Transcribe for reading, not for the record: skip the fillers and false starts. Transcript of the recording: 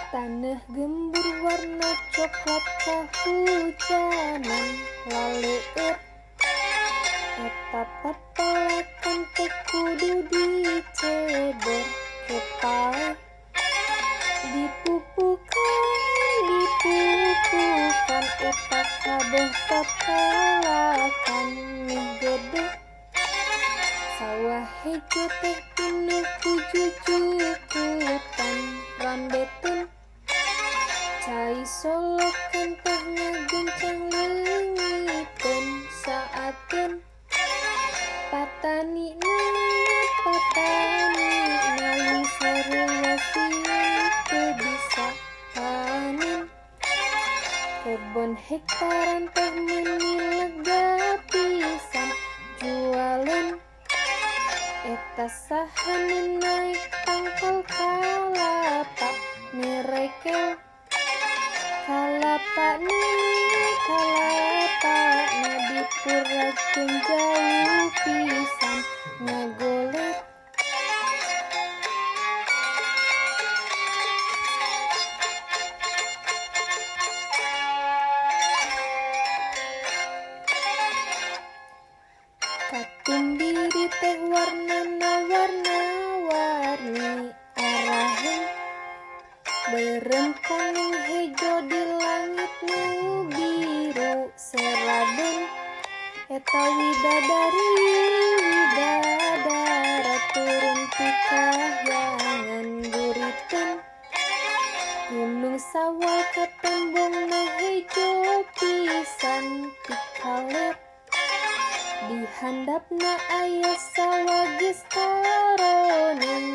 Taneuh gembur warna coklat kahujanan laleueur. Eta papalakan teh kudu dicebor ke paeh. Dipupukan, dipupukan eta kabeh papalakan meh gede. Sawah hejo teh pinuh ku jujukutan rambeteun. Cai solokan teh ngagencang leungiteun saateun. Patanina, patanina lungseurna sieun teu bisa panen. Kebon hektaran teh meuni lega pisan jualeun. Eta saha nu naek tangkal kalapa nerekel. Kalapana, kalapana dipuragkeun jauh pisan ngagoler. Katumbiri teh warnana warna-warni araheng. Beureum kuning hejo di langit nu biru serabun. Eta widadari, widadara turun ti kahyangan guriteun. Gunung Sawal katembongna hejo pisan ti kaler. Di handapna aya sawah geus karoneng